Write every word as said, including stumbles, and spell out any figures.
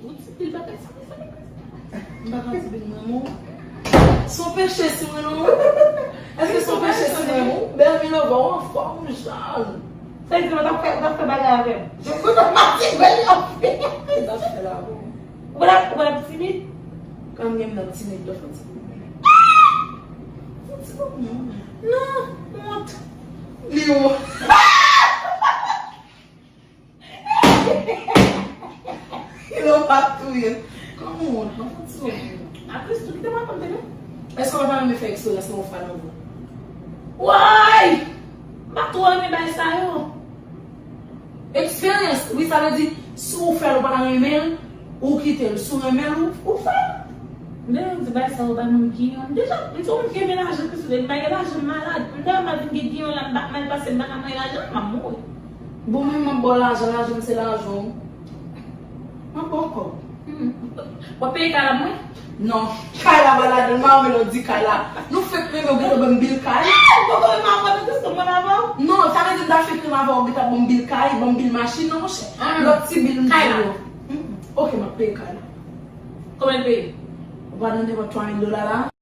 Ou ti pil bagay sa, mezanmi. M pa ka di bil mwen, non. Se yon peche si mwen, non. Èske se yon peche si mwen, non? Bèl Milova, ou anfòm, Jeanne. Sa vle di, ou t ap fè, ou t ap fè bagay avè m. Mwen pa ti bèl anpil. Sa fè la, bon. Ou pa t ap, ou pa t ap timid? Kan menm nan timid, dòt fè timid. Fè ti bon, non. Non, wont. Li wont. Yo pa touye. Kòman w wont? Mwen fè ti wont. Apre tou, kite m rakonte nou. Èske w pa ta renmen fè eksperyans nan yon fanm anvan? Woy! M pa twò renmen bagay sa yo. Eksperyans, wi, sa vle di, si w fè l, ou pa ta renmen l, ou kite l. Si w renmen l, ou, ou fè l. Lè yo di bagay sa yo bay moun giyon. Deja, m se yon moun ki renmen lajan, plis ou de m pa gen lajan, m malad. M dayè m ap vin gen giyon la, m pa mal pase, m pa ka manyen lajan, m ap mouri. Bon, men m ap ba w lajan, lajan m se lajan w. M ap ba w kòb. Hmm. W ap peye kay la pou mwen? Non. Kay la pa ladan l, m pa renmen lè w di kay la. Nou fèk renmen, w gentan ban m bil kay. Ah, m poko renmen avè w, men se mwen avè w. Non, sa vle di m ta fèk renmen avè w, w gentan ban m bil kay, ban m bil machin, non, monchè. Ah. Lòt ti bil m di yo. Hmm. Ok, m ap peye kay la. Konbyen l peye? Ou pa tande nenpòt twa mil dola la?